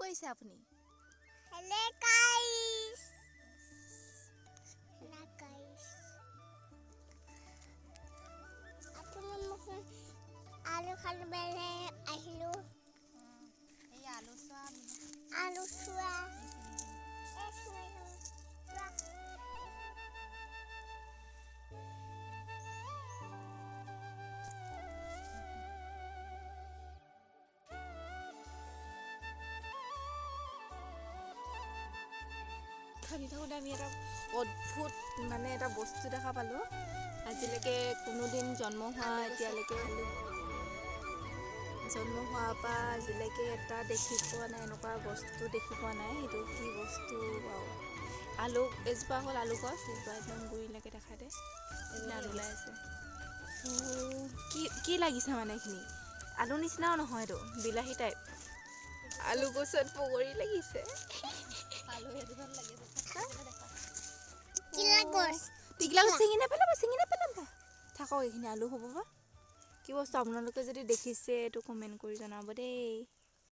কৰিছে আপুনি? Hello guys, hello guys, আপুনি মোক আলু খাবলৈ আহিলোঁ। এই আলু চোৱা। আলু চোৱা, এই চোৱা। খান্দি থাকোঁতে আমি এটা অদ্ভুত মানে এটা বস্তু দেখা পালোঁ। আজিলৈকে কোনোদিন জন্ম হোৱা, এতিয়ালৈকে জন্ম হোৱাৰ পৰা আজিলৈকে এটা দেখি পোৱা নাই, এনেকুৱা বস্তু দেখি পোৱা নাই। এইটো কি বস্তু বাৰু? আলু এজোপা হ'ল, আলু গছ এজোপা একদম গুৰিলৈকে দেখাই দে, এইপিনে আলু ওলাই আছে। কি কি লাগিছে মানে এইখিনি আলু নিচিনাও নহয়, এইটো বিলাহী টাইপ। আলু গছত বগৰী লাগিছে। আলু এজোপাত লাগি আছে। কিলা গছ। টিকলা গছ ছিঙি নেপেলাবা, ছিঙি নেপেলাবা, থাকক, এইখিনি আলু হ'ব। বা কি বস্তু আপোনালোকে যদি দেখিছে, এইটো কমেণ্ট কৰি জনাব দেই।